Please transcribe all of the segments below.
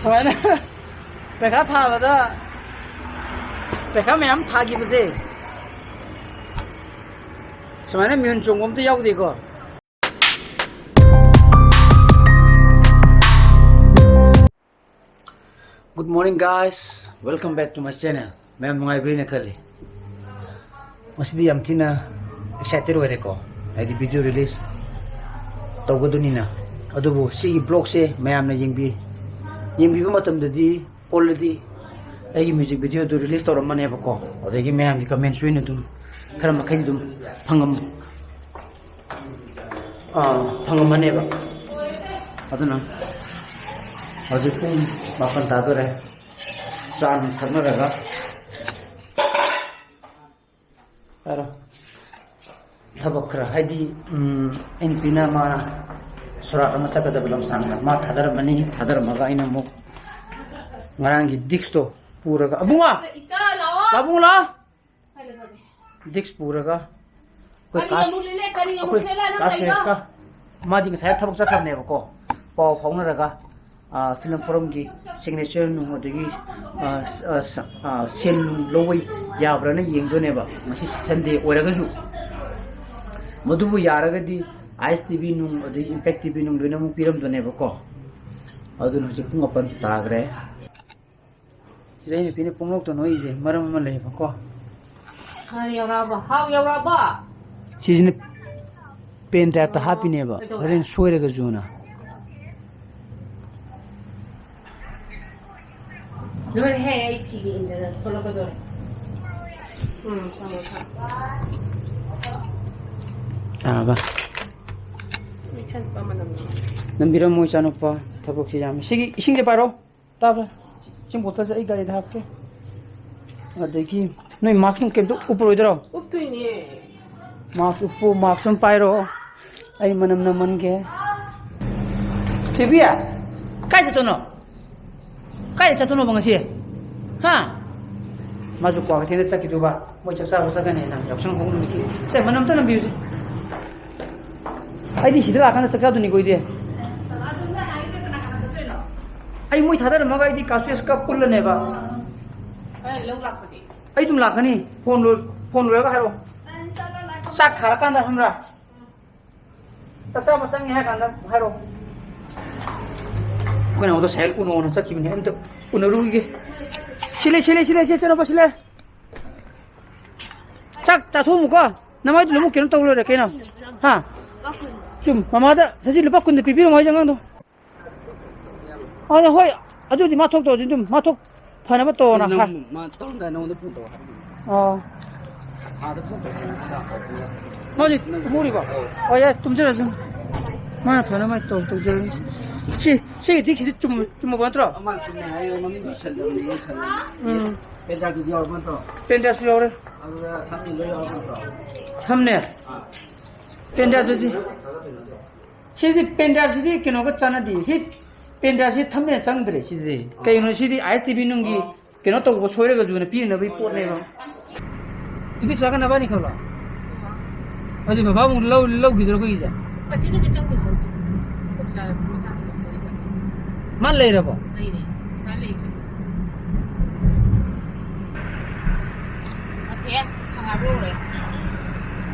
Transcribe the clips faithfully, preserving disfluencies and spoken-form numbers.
ꯁꯨꯃꯥꯏꯅ ꯄꯩꯈꯥ ꯊꯥꯕꯗ, ꯄꯩꯈꯥ ꯃꯌꯥꯝ ꯊꯥꯈꯤꯕꯁꯦ, ꯁꯨꯃꯥꯏꯅ ꯃꯤꯍꯨꯟ ꯆꯣꯡꯕ ꯑꯝꯇ ꯌꯥꯎꯗꯦꯀꯣ꯫ Good morning, guys. Welcome back to my channel. ꯃꯌꯥꯝ ꯅꯨꯡꯉꯥꯏꯕꯤꯔꯤꯅ ꯈꯜꯂꯤ꯫ ꯉꯁꯤꯗꯤ ꯌꯥꯝ ꯊꯤꯅ excited ꯑꯣꯏꯔꯦꯀꯣ, ꯍꯥꯏꯗꯤ video release ꯇꯧꯒꯗꯣꯏꯅꯤꯅ꯫ ꯑꯗꯨꯕꯨ ꯁꯤꯒꯤ vlogꯁꯦ ꯃꯌꯥꯝꯅ ꯌꯦꯡꯕꯤ-, ꯌꯦꯡꯕꯤꯕ ꯃꯇꯝꯗꯗꯤ already ꯑꯩꯒꯤ music videoꯗꯨ release ꯇꯧꯔꯝꯃꯅꯦꯕꯀꯣ꯫ ꯑꯗꯒꯤ ꯃꯌꯥꯝꯒꯤ comments ꯑꯣꯏꯅ ꯑꯗꯨꯝ ꯈꯔ ꯃꯈꯩꯗꯤ ꯑꯗꯨꯝ ꯐꯪꯉꯝ-, ꯑꯥ, ꯐꯪꯉꯝꯃꯅꯦꯕ꯫ ꯑꯗꯨꯅ ꯍꯧꯖꯤꯛ ꯄꯨꯡ ꯃꯥꯄꯟ ꯇꯥꯗꯣꯔꯦ꯫ ꯆꯥ ꯅꯨꯡ ꯊꯛꯅꯔꯒ ꯍꯥꯏꯔꯣ꯫ ꯊꯕꯛ ꯈꯔ ꯍꯥꯏꯗꯤ, ꯎꯝ, ꯑꯩ ꯅꯨꯄꯤꯅ ꯃꯥ ꯁꯣꯔꯥꯠ ꯑꯃ ꯆꯠꯀꯗꯕ ꯂꯝꯁꯥꯡꯗ ꯃꯥ ꯊꯥꯗꯔꯝꯃꯅꯤ꯫ ꯊꯥꯗꯔꯝꯃꯒ ꯑꯩꯅ ꯑꯃꯨꯛ ꯉꯔꯥꯡꯒꯤ diskꯇꯣ ꯄꯨꯔꯒ, ꯑꯕꯨꯡꯉꯣ! ꯏꯆꯥ ꯂꯥꯛꯑꯣ! ꯂꯥꯛꯑꯣ, ꯑꯕꯨꯡꯉꯣ, ꯂꯥꯛꯑꯣ! ꯀꯥꯏ ꯂꯩꯈ꯭ꯔꯒꯦ? Disk ꯄꯨꯔꯒ ꯑꯩꯈꯣꯏ ꯀꯔꯤ class, ꯑꯃꯨꯛ ꯂꯤꯂꯦ? ꯀꯔꯤ ꯑꯃꯨꯛ ꯑꯩꯈꯣꯏ ꯁꯦꯠꯂꯦ? ꯅꯪ class ꯀꯩꯅꯣ? Sixꯀ ꯃꯥꯗꯤ ꯉꯁꯥꯏ ꯊꯕꯛ ꯆꯠꯈ꯭ꯔꯕꯅꯦꯕꯀꯣ꯫ ꯄꯥꯎ ꯐꯥꯎꯅꯔꯒ, ꯑ, film forumꯒꯤ signature ꯅꯨꯡ ꯑꯗꯒꯤ, ꯑ, ꯁ-, ꯑ, ꯁ-, ꯑ, ꯁꯦꯜ ꯅꯨꯡ ꯂꯧꯕ ꯌꯥꯕ꯭ꯔꯥꯅ ꯌꯦꯡꯗꯣꯏꯅꯦꯕ꯫ ꯉꯁꯤ Sunday ꯑꯣꯏꯔꯒꯁꯨ ꯃꯗꯨꯕꯨ ꯌꯥꯔꯒꯗꯤ ꯑꯥꯏ ꯑꯦꯁ ꯇꯤ ꯚꯤ ꯅꯨꯡ ꯑꯗꯒꯤ Impact TV ꯅꯨꯡ ꯂꯣꯏꯅꯃꯛ ꯄꯤꯔꯝꯗꯣꯏꯅꯦꯕꯀꯣ꯫ ꯑꯗꯨꯅ ꯍꯧꯖꯤꯛ ꯄꯨꯡ ꯃꯥꯄꯟ ꯇꯥꯈ꯭ꯔꯦ꯫ ꯁꯤꯗ ꯑꯩ ꯅꯨꯄꯤꯅ ꯄꯣꯡꯅꯣꯛꯇ ꯅꯣꯛꯏꯁꯦ ꯃꯔꯝ ꯑꯃ ꯂꯩꯌꯦꯕꯀꯣ꯫ ꯍꯥꯎ ꯌꯧꯔꯛꯑꯕꯣ? ꯍꯥꯎ ꯌꯧꯔꯛꯑꯕꯣ? ꯁꯤꯁꯤꯅ pen driveꯇ ꯍꯥꯞꯄꯤꯅꯦꯕ, ꯀꯩꯗꯧꯔꯦ? ꯍꯣꯔꯦꯟ ꯁꯣꯏꯔꯒꯁꯨꯅ꯫ ꯂꯣꯏꯔꯦꯍꯦ, ꯑꯩ ꯐꯤꯒ ꯏꯟꯗꯅ ꯊꯣꯛꯂꯛꯀꯗꯧꯔꯦ꯫ ꯎꯝ, ꯊꯝꯃꯣ, ꯊꯝꯃꯣ꯫ ꯌꯥꯔꯕ? ꯏꯆꯥꯅꯨꯄꯥ ꯃꯅꯝ ꯅꯝꯃꯦ꯫ ꯅꯝꯕꯤꯔꯝꯃꯣ, ꯏꯆꯥꯅꯨꯄꯥ꯫ ꯊꯕꯛꯁꯤ ꯌꯥꯝꯃꯤ꯫ ꯁꯤꯒꯤ ꯏꯁꯤꯡꯁꯦ ꯄꯥꯏꯔꯣ꯫ ꯇꯥꯕ꯭ꯔꯥ? ꯏꯁꯤꯡ bottleꯁꯦ ꯑꯩ ꯒꯥꯔꯤꯗ ꯍꯥꯞꯀꯦ꯫ ꯑꯗꯒꯤ ꯅꯣꯏ mask ꯅꯨꯡ ꯀꯩꯝꯇ ꯎꯞꯄꯔꯣꯏꯗ꯭ꯔꯣ? ꯎꯞꯇꯣꯏꯅꯦ꯫ Mask ꯎꯞꯄꯨ, mask ꯑꯃ ꯄꯥꯏꯔꯣ꯫ ꯑꯩ ꯃꯅꯝ ꯅꯝꯃꯟꯒꯦ꯫ ꯊꯣꯏꯕꯤ, ꯀꯥꯏ ꯆꯠꯇꯣꯏꯅꯣ? ꯀꯥꯏꯗ ꯆꯠꯇꯣꯏꯅꯣꯕ ꯉꯁꯤ? ꯍꯥ? ꯃꯥꯁꯨ ꯀ꯭ꯋꯥꯀꯩꯊꯦꯜꯗ ꯆꯠꯈꯤꯗꯨꯕ꯫ ꯃꯣꯏ ꯆꯥꯛ ꯆꯥꯕ ꯆꯠꯀꯅꯤꯅ ꯌꯥꯎꯁꯪ ꯍꯧꯕ ꯅꯨꯃꯤꯠꯀꯤ꯫ ꯁꯦ, ꯃꯅꯝ ꯑꯝꯇ ꯅꯝꯕꯤꯌꯨꯁꯦ꯫ ꯑꯩꯗꯤ ꯁꯤꯗ ꯂꯥꯛꯀꯥꯟꯗ ꯆꯥꯛ ꯆꯥꯗꯣꯏꯅꯤꯀꯣ ꯑꯩꯗꯤ꯫ ꯑꯩ ꯃꯣꯏ ꯊꯥꯗꯔꯝꯃꯒ ꯑꯩꯗꯤ ꯀꯥꯁꯨꯌꯦꯁꯀ ꯄꯨꯜꯂꯅꯦꯕ꯫ ꯑꯩ ꯑꯗꯨꯝ ꯂꯥꯛꯀꯅꯤ꯫ ꯐꯣꯟ ꯂꯣꯏ-, ꯐꯣꯟ ꯂꯣꯏꯔꯒ ꯍꯥꯏꯔꯛꯑꯣ꯫ ꯆꯥꯛ ꯊꯥꯔꯀꯥꯟꯗ ꯈꯪꯕ꯭ꯔꯥ? ꯆꯥꯛ ꯆꯥꯕ ꯆꯪꯉꯦ ꯍꯥꯏ ꯀꯥꯟꯗ ꯍꯥꯏꯔꯛꯑꯣ꯫ ꯑꯩꯈꯣꯏ ꯅꯥꯎꯗꯣ ꯁꯥꯏ ꯎꯅꯧꯅ ꯆꯠꯈꯤꯕꯅꯦ꯫ ꯑꯝꯇ ꯎꯅꯔꯨꯈꯤꯒꯦ꯫ ꯁꯤꯂꯦ, ꯁꯤꯂꯦ, ꯁꯤꯂꯦ, ꯁꯤ ꯆꯠꯅꯕ ꯁꯤꯂꯦ꯫ ꯆꯥꯛ ꯆꯥꯊꯣꯛꯑꯝꯃꯨꯀꯣ꯫ ꯅꯃꯥꯏꯗꯨ ꯑꯃꯨꯛ ꯀꯩꯅꯣ ꯇꯧ ꯂꯣꯏꯔꯦ ꯀꯩꯅꯣ? ꯍꯥ? ꯆꯨꯝ, ꯃꯃꯥꯗ ꯁꯁꯤ ꯂꯨꯄꯥ ꯀꯨꯟꯗ ꯄꯤꯕꯤꯔꯝꯃꯣ ꯍꯥꯏꯁꯦ ꯑꯉꯥꯡꯗꯣ꯫ ꯑꯗꯣ ꯍꯣꯏ, ꯑꯗꯨꯗꯤ ꯃꯥ ꯊꯣꯛꯇꯧꯔꯁꯤ ꯑꯗꯨꯝ, ꯃꯥ ꯊꯣꯛ ꯐꯅꯕ ꯇꯧꯅ ꯅꯪ ꯍꯥꯏ꯫ ꯃꯥ ꯇꯧꯔꯝꯗꯥꯏ ꯅꯉꯣꯟꯗ ꯐꯣꯟ ꯇꯧ ꯍꯥꯏꯕꯅꯤ꯫ ꯑꯣ꯫ ꯑꯥꯗ ꯐꯣꯟ ꯇꯧ ꯍꯥꯏꯕꯅꯤ꯫ ꯃꯥꯁꯦ ꯇꯨꯝꯃꯨꯔꯤꯕꯣ? ꯑꯧ꯫ ꯑꯣ, ꯌꯥꯏ, ꯇꯨꯝꯖꯔꯁꯅꯨ꯫ ꯃꯥꯅ ꯐꯅꯕ ꯇꯧ, ꯇꯧꯖꯔꯅꯤ꯫ ꯁꯤ, ꯁꯤꯒꯤ ꯗꯤꯛꯁꯤꯗꯤ ꯆꯨꯝ-, ꯆꯨꯝꯃꯕ ꯅꯠꯇ꯭ꯔꯣ? ꯑꯃ ꯆꯨꯝꯃꯦ ꯍꯥꯏꯌꯦ, ꯃꯃꯤꯡꯗꯣ ꯁꯟꯗꯝꯅꯤ, ꯁꯟꯗꯝꯅꯤ꯫ ꯎꯝ꯫ ꯄꯦꯟꯗ꯭ꯔꯥꯏꯚꯇꯨꯗꯤ ꯌꯥꯎꯔꯕ ꯅꯠꯇ꯭ꯔꯣ? ꯄꯦꯟꯗ꯭ꯔꯥꯏꯚꯁꯨ ꯌꯥꯎꯔꯦ꯫ ꯑꯗꯨꯒ ꯊꯝꯅꯦꯜꯗꯣ ꯌꯥꯎꯔꯕ ꯅꯠꯇ꯭ꯔꯣ? ꯊꯝꯅꯦꯜ꯫ ꯑꯥ꯫ ꯄꯦꯟꯗ꯭ꯔꯥꯏꯚꯇꯨꯗꯤ꯫ ꯊꯥꯒꯠꯇꯣꯏ ꯅꯠꯇ꯭ꯔꯣ? ꯁꯤꯗꯤ ꯄꯦꯟꯗ꯭ꯔꯥꯏꯚꯁꯤꯗꯤ ꯀꯩꯅꯣꯒ ꯆꯥꯟꯅꯗꯦ꯫ ꯁꯤ ꯄꯦꯟꯗ꯭ꯔꯥꯏꯚꯁꯤ ꯊꯝꯅꯦꯜ ꯆꯪꯗ꯭ꯔꯦ ꯁꯤꯗꯤ꯫ ꯑꯥ꯫ ꯀꯩꯒꯤꯅꯣ ꯁꯤꯗꯤ ꯑꯥꯏ ꯑꯦꯁ ꯇꯤ ꯚꯤ ꯅꯨꯡꯒꯤ ꯑꯣ꯫ ꯀꯩꯅꯣ ꯇꯧꯕ ꯁꯣꯏꯔꯒꯁꯨꯅ ꯄꯤꯅꯕꯒꯤ ꯄꯣꯠꯅꯦꯕ꯫ ꯏꯕꯤꯆꯥꯒ ꯅꯕꯥꯅꯤ ꯈꯛꯂꯣ? ꯑꯗꯨꯗꯤ ꯕꯕꯥ ꯑꯃꯨꯛ ꯂꯧ-, ꯂꯧꯈꯤꯗ꯭ꯔꯣ ꯑꯩꯈꯣꯏꯒꯤꯁꯦ? ꯀꯩꯊꯦꯜꯗꯗꯤ ꯆꯪꯗ꯭ꯔꯦ ꯍꯧꯖꯤꯛ꯫ ꯑꯩꯈꯣꯏ ꯃꯆꯥ, ꯃꯆꯥ ꯊꯝꯃꯝꯕꯅꯤ ꯀꯩꯅꯣ꯫ ꯃꯥ ꯂꯩꯔꯕꯣ? ꯂꯩꯔꯦ꯫ ꯉꯁꯥꯏ ꯂꯩꯈ꯭ꯔꯦ꯫ ꯅꯠꯇꯦ, ꯁꯪꯒꯥꯕ ꯌꯧꯔꯦ꯫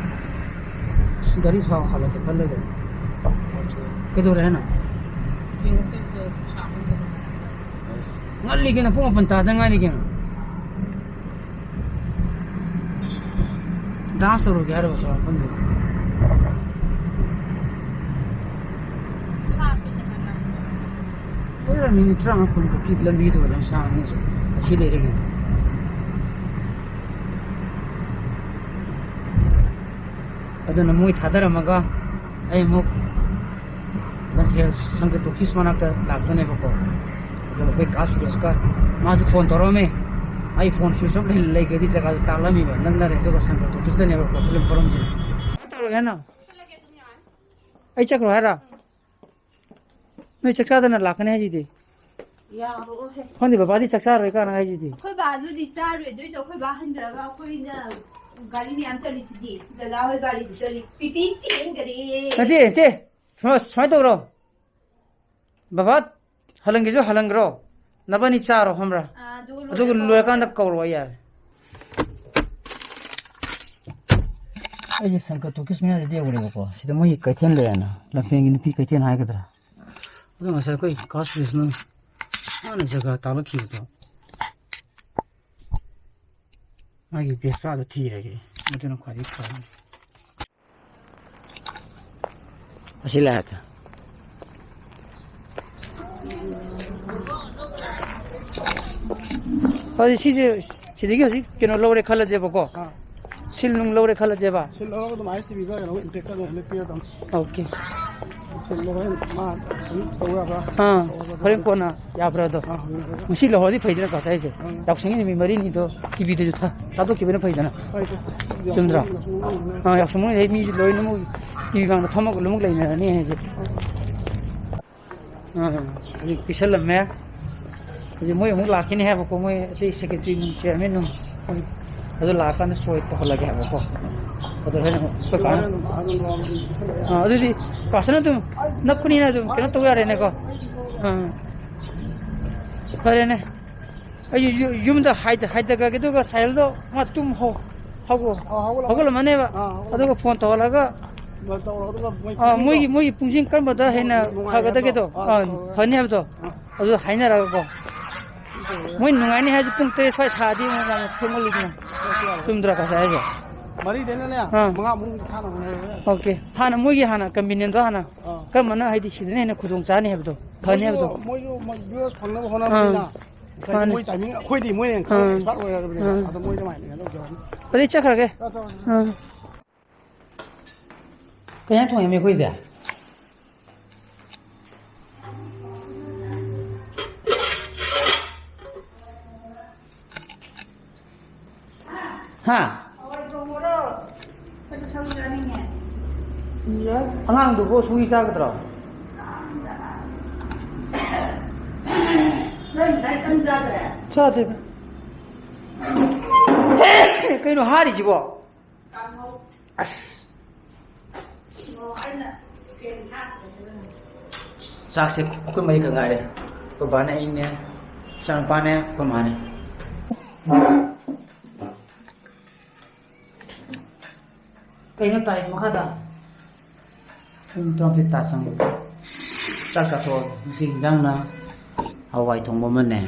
ꯑꯁ, ꯒꯥꯔꯤ ꯊꯥꯎ ꯍꯥꯜꯂꯛꯀꯦ ꯈꯜꯂꯦ ꯀꯩꯅꯣ꯫ ꯀꯩꯗꯧꯔꯦ ꯍꯥꯏꯅꯣ? ꯌꯧꯔꯛꯇꯕꯤꯗ ꯁꯥꯕ ꯑꯣꯏꯅ ꯆꯠꯂꯁꯤ꯫ ꯉꯜꯂꯤ ꯀꯩꯅꯣ, ꯄꯨꯡ ꯃꯥꯄꯟ ꯇꯥꯗ ꯉꯥꯏꯔꯤ ꯀꯩꯅꯣ꯫ ꯗꯥꯟꯁ ꯇꯧꯔꯨꯒꯦ ꯍꯥꯏꯔꯕ ꯁꯣꯔ ꯃꯐꯝꯗꯨꯗ? ꯂꯥꯞꯄꯦꯗꯅ ꯂꯝꯗꯣ꯫ ꯑꯣꯏꯔ ꯃꯤꯅꯤꯠ ꯇꯔꯥꯃꯉꯥ ꯀꯨꯟ ꯈꯛꯀꯤ ꯂꯝꯕꯤꯗꯨ ꯂꯝꯁꯥꯡꯅꯤ꯫ ꯑꯁꯤ ꯂꯩꯔꯦ ꯀꯩꯅꯣ꯫ ꯑꯗꯨꯅ ꯃꯣꯏ ꯊꯥꯗꯔꯝꯃꯒ ꯑꯩ ꯑꯃꯨꯛ ꯂꯝꯐꯦꯜ ꯁꯪꯀꯔ ꯇꯣꯀꯤꯁ ꯃꯅꯥꯛꯇ ꯂꯥꯛꯇꯣꯏꯅꯦꯕꯀꯣ꯫ ꯑꯗꯣ ꯑꯩꯈꯣꯏ ꯀꯥ ꯁꯨꯔꯦꯁꯀ ꯃꯥꯁꯨ ꯐꯣꯟ ꯇꯧꯔꯛꯑꯝꯃꯦ꯫ ꯑꯩ ꯐꯣꯟ ꯁ꯭ꯋꯤꯆ ꯑꯣꯐ ꯂꯩ-, ꯂꯩꯈ꯭ꯔꯗꯤ ꯖꯒꯥꯗꯣ ꯇꯥꯛꯂꯝꯃꯤꯕ ꯅꯛꯅꯔꯦ꯫ ꯑꯗꯨꯒ ꯁꯪꯀꯔ ꯇꯣꯀꯤꯁꯇꯅꯦꯕꯀꯣ ꯐꯤꯂꯝ ꯊꯧꯔꯝꯁꯤꯅ꯫ ꯀꯃꯥꯏꯅ ꯇꯧꯔꯒꯦ ꯍꯥꯏꯅꯣ? ꯑꯩ ꯆꯠꯈ꯭ꯔꯣ ꯍꯥꯏꯔꯣ? ꯅꯣꯏ ꯆꯥꯛ ꯆꯥꯗꯅ ꯂꯥꯛꯀꯅꯤ ꯍꯥꯏꯁꯤꯗꯤ? ꯌꯥꯔꯣꯏꯍꯦ꯫ ꯈꯪꯗꯦ, ꯕꯕꯥꯗꯤ ꯆꯥꯛ ꯆꯥꯔꯣꯏ ꯀꯥꯏꯅ ꯍꯥꯏꯁꯤꯗꯤ? ꯑꯩꯈꯣꯏ ꯕꯥꯗꯨꯗꯤ ꯆꯥꯔꯣꯏ, ꯑꯗꯨꯏꯁꯨ ꯑꯩꯈꯣꯏ ꯕꯥ ꯍꯟꯊꯔꯒ ꯑꯩꯈꯣꯏꯅ ꯒꯥꯔꯤ ꯃꯌꯥꯝ ꯆꯠꯂꯤꯁꯤꯗꯤ꯫ ꯗꯗꯥ ꯍꯣꯏ ꯒꯥꯔꯤꯗꯨ ꯆꯠꯂꯤ꯫ ꯄꯤꯄꯤ ꯆꯦꯟꯈꯔꯦ꯫ ꯅꯠꯇꯦ, ꯏꯆꯦ, ꯁꯨꯃꯥꯏ-, ꯁꯨꯃꯥꯏꯅ ꯇꯧꯔꯣ꯫ ꯕꯕꯥ ꯍꯜꯍꯟꯒꯦꯁꯨ ꯍꯜꯍꯟꯈ꯭ꯔꯣ꯫ ꯅꯕꯥꯅꯤ ꯆꯥꯔꯣ, ꯈꯪꯕ꯭ꯔꯥ? ꯑꯥ, ꯑꯗꯨꯒ ꯑꯗꯨꯒ ꯂꯣꯏꯔꯀꯥꯟꯗ ꯂꯣꯏꯔꯀꯥꯟꯗ ꯀꯧꯔꯣ ꯌꯥꯔꯦ꯫ ꯑꯩꯁꯦ ꯁꯪꯀꯔ ꯇꯣꯀꯤꯁ ꯃꯌꯥꯗꯗꯤ ꯌꯧꯔꯦꯕꯀꯣ꯫ ꯁꯤꯗ ꯃꯣꯏꯒꯤ ꯀꯩꯊꯦꯜ ꯂꯩꯌꯦꯅ, ꯂꯝꯐꯦꯟꯒꯤ ꯅꯨꯄꯤ ꯀꯩꯊꯦꯜ ꯍꯥꯏꯒꯗ꯭ꯔꯥ? ꯑꯗꯣ ꯉꯁꯥꯏ ꯑꯩꯈꯣꯏ ꯀꯥꯁ ꯕꯤꯁꯅꯨ ꯃꯥꯅ ꯖꯒꯥ ꯇꯥꯛꯂꯛꯈꯤꯕꯗꯣ, ꯃꯥꯒꯤ ꯕꯦꯁꯄꯥꯗꯣ ꯊꯤꯔꯒꯦ, ꯃꯗꯨꯅ ꯈ꯭ꯋꯥꯏꯗꯒꯤ ꯐꯔꯅꯤ꯫ ꯑꯁꯤ ꯂꯥꯛꯑꯦ꯫ ꯑꯗꯨꯗꯤ ꯁꯤꯁꯦ, ꯁꯤꯗꯒꯤ ꯍꯧꯖꯤꯛ ꯀꯩꯅꯣ ꯂꯧꯔꯦ ꯈꯜꯂꯁꯦꯕꯀꯣ꯫ ꯑꯥ꯫ ꯁꯤꯜ ꯅꯨꯡ ꯂꯧꯔꯦ ꯈꯜꯂꯁꯦꯕ꯫ ꯁꯤꯜ ꯂꯧꯔꯒ ꯑꯗꯨꯝ ISTV ꯒ ꯀꯩꯅꯣ ꯏꯝꯄꯦꯛ ꯀ ꯑꯗꯨꯝ ꯂꯦꯞꯄꯤꯔ ꯑꯗꯨꯝ꯫ ꯑꯣꯀꯦ꯫ ꯁꯤꯜ ꯂꯧꯔꯒ ꯃꯥ ꯑꯗꯨꯝ ꯇꯧ ꯌꯥꯕ꯭ꯔꯥ? ꯑꯥ, ꯇꯧꯔꯒ ꯍꯣꯔꯦꯟ ꯀꯣꯟꯅ ꯌꯥꯕ꯭ꯔꯥ ꯑꯗꯣ? ꯑꯥ, ꯍꯪꯅꯔꯒ꯫ ꯉꯁꯤ ꯂꯧꯍꯧꯔꯗꯤ ꯐꯩꯗꯅꯀꯣ ꯉꯁꯥꯏꯁꯦ꯫ ꯑꯥ꯫ ꯌꯥꯎꯁꯪꯒꯤ ꯅꯨꯃꯤꯠ ꯃꯔꯤꯅꯤꯗꯣ ꯇꯤꯚꯤꯗꯁꯨ ꯊꯥ-, ꯊꯥꯗꯣꯛꯈꯤꯕꯅ ꯐꯩꯗꯅ꯫ ꯍꯣꯏ, ꯍꯣꯏ꯫ ꯆꯨꯝꯗ꯭ꯔꯣ? ꯌꯥꯎꯁꯪ ꯃꯅꯨꯡꯗ꯫ ꯑꯥ, ꯌꯥꯎꯁꯪ ꯃꯅꯨꯡꯗ ꯃꯤꯁꯨ ꯂꯣꯏꯅꯃꯛ ꯇꯤꯚꯤ ꯃꯥꯡꯗ ꯐꯝꯃꯒ ꯂꯣꯏꯅꯃꯛ ꯂꯩꯅꯔꯅꯤ ꯍꯥꯏꯁꯦ꯫ ꯑꯥ꯫ ꯑꯥ, ꯍꯧꯖꯤꯛ ꯄꯤꯁꯜꯂꯝꯃꯦ꯫ ꯍꯧꯖꯤꯛ ꯃꯣꯏ ꯑꯃꯨꯛ ꯂꯥꯛꯈꯤꯅꯤ ꯍꯥꯏꯕꯀꯣ, ꯃꯣꯏ ꯑꯇꯩ ꯁꯦꯀ꯭ꯔꯦꯇꯔꯤ ꯅꯨꯡ, ꯆꯤꯌꯔꯃꯦꯟ ꯅꯨꯡ꯫ ꯑꯗꯨ ꯂꯥꯛꯑꯀꯥꯟꯗ ꯁꯣꯏ ꯇꯧꯍꯜꯂꯒꯦ ꯍꯥꯏꯕꯀꯣ꯫ ꯑꯗꯨ ꯍꯣꯔꯦꯟ ꯑꯃꯨꯛ ꯑꯩꯈꯣꯏ ꯀꯥꯟ-, ꯑꯥ, ꯑꯗꯨꯗꯤ ꯀꯥꯁꯟ ꯑꯗꯨꯝ ꯅꯛꯄꯅꯤꯅ ꯑꯗꯨꯝ ꯀꯩꯅꯣ ꯇꯧ ꯌꯥꯔꯦꯅꯦꯀꯣ꯫ ꯑꯥ, ꯐꯔꯦꯅꯦ꯫ ꯑꯩ ꯌꯨ-, ꯌꯨꯝꯗ ꯍꯥꯏꯗ-, ꯍꯥꯏꯗꯈ꯭ꯔꯒꯦ, ꯑꯗꯨꯒ ꯁꯥꯏꯜꯗꯣ ꯃꯥ ꯇꯨꯝ ꯍꯧ-, ꯍꯧꯒ-, ꯑꯥ, ꯍꯧꯒꯠꯂꯝꯃꯅꯤ꯫ ꯍꯧꯒꯠꯂꯝꯃꯅꯦꯕ꯫ ꯑꯥ, ꯍꯧꯒꯠꯂꯝꯃꯅꯤ꯫ ꯑꯗꯨꯒ ꯐꯣꯟ ꯇꯧꯍꯜꯂꯒ, ꯇꯧꯔꯣ, ꯑꯗꯨꯒ ꯃꯣꯏ ꯑꯥ, ꯄꯨꯡꯁꯤꯡꯗꯣ ꯃꯣꯏꯒꯤ, ꯃꯣꯏꯒꯤ ꯄꯨꯡꯁꯤꯡ ꯀꯔꯝꯕꯗ ꯍꯦꯟꯅ ꯅꯨꯡꯉꯥꯏ ꯍꯥꯏꯕꯗꯣ꯫ ꯐꯒꯗꯒꯦꯗꯣ, ꯑꯥ, ꯑꯥ, ꯇꯧꯔꯒ꯫ ꯐꯅꯤ ꯍꯥꯏꯕꯗꯣ꯫ ꯑꯥ꯫ ꯑꯗꯨ ꯍꯥꯏꯅꯔꯒꯀꯣ꯫ ꯃꯣꯏ ꯅꯨꯡꯉꯥꯏꯅꯤ ꯍꯥꯏꯔꯁꯨ ꯄꯨꯡ ꯇꯔꯦꯠ ꯁ꯭ꯋꯥꯏ ꯊꯥꯔꯗꯤ ꯑꯃꯨꯛ ꯌꯥꯝꯅ ꯊꯦꯡꯃꯜꯂꯤꯗꯅ꯫ ꯆꯨꯝꯗ꯭ꯔꯣ ꯀꯀꯥ ꯍꯥꯏꯁꯦ? ꯃꯔꯤꯗꯩꯅꯅꯦ, ꯑꯥ꯫ ꯃꯉꯥꯃꯨꯛ ꯊꯥꯅꯕ ꯍꯣꯠꯅꯔꯦ꯫ ꯑꯣꯀꯦ꯫ ꯍꯥꯟꯅ ꯃꯣꯏꯒꯤ ꯍꯥꯟꯅ convenientꯗꯣ ꯍꯥꯟꯅ ꯑꯥ꯫ ꯀꯔꯝꯕꯅ ꯍꯥꯏꯗꯤ ꯁꯤꯗꯅ ꯍꯦꯟꯅ ꯈꯨꯗꯣꯡ ꯆꯥꯅꯤ ꯍꯥꯏꯕꯗꯣ, ꯐꯅꯤ ꯃꯣꯏꯁꯨ, ꯍꯥꯏꯕꯗꯣ꯫ ꯃꯣꯏꯁꯨ ꯃꯣꯏ viewers ꯐꯪꯅꯕ ꯍꯣꯠꯅꯕꯅꯤꯅ ꯑꯥ꯫ ꯉꯁꯥꯏꯒꯤ ꯃꯥꯅꯤ꯫ ꯃꯣꯏ timing, ꯑꯩꯈꯣꯏꯗꯤ ꯃꯣꯏꯅ ꯍꯦꯟꯅ ꯈꯪ-, ꯑꯥ꯫ Expert ꯑꯣꯏꯔꯕꯅꯤꯅ ꯑꯥ꯫ ꯑꯗꯣ ꯃꯣꯏ ꯑꯗꯨꯃꯥꯏꯅ ꯀꯩꯅꯣ ꯇꯧꯖꯔꯅꯤ꯫ ꯑꯗꯨꯗꯤ ꯆꯠꯈ꯭ꯔꯒꯦ꯫ ꯆꯠ, ꯆꯠ, ꯆꯠ꯫ ꯑꯥ꯫ ꯀꯩ ꯏꯟꯖꯥꯡ ꯊꯣꯡꯉꯦ ꯑꯩꯈꯣꯏꯗꯤ? ꯍꯥ? ꯍꯋꯥꯏ ꯊꯣꯡꯕꯔꯣ? ꯑꯩꯈꯣꯏꯗꯤ ꯁꯧ ꯆꯥꯅꯤꯡꯉꯦ꯫ ꯑꯉꯥꯡꯗꯨꯕꯨ ꯁꯧꯒ꯭ꯔꯤ ꯆꯥꯒꯗ꯭ꯔꯣ? ꯅꯣꯏ ꯉꯁꯥꯏ ꯇꯟ ꯆꯥꯗ꯭ꯔꯦ? ꯆꯥꯗꯦꯗ꯫ ꯀꯩꯅꯣ ꯍꯥꯔꯤꯁꯤꯕꯣ? ꯀꯥꯡꯍꯧ꯫ ꯑꯁ꯫ ꯑꯣ, ꯑꯩꯅ ꯐꯦꯟ ꯊꯥꯗ꯭ꯔꯦ꯫ ꯆꯥꯛꯁꯦ ꯑꯩꯈꯣꯏ ꯃꯔꯤꯈꯛ ꯉꯥꯏꯔꯦ꯫ ꯑꯩꯈꯣꯏ ꯕꯥꯅꯦ, ꯑꯩꯅꯦ, ꯏꯆꯥꯅꯨꯄꯥꯅꯦ, ꯑꯩꯈꯣꯏ ꯃꯥꯅꯦ꯫ ꯀꯩꯅꯣ ꯇꯥꯏ ꯃꯈꯥꯗ? ꯄꯨꯡ ꯇꯔꯥꯃꯥꯊꯣꯏ ꯇꯥ ꯆꯪꯕ꯫ ꯆꯥꯛ ꯆꯥꯊꯣꯛꯑꯒꯦ꯫ ꯉꯁꯤ ꯏꯟꯖꯥꯡꯅ ꯍꯋꯥꯏ ꯊꯣꯡꯕ ꯑꯃꯅꯦ,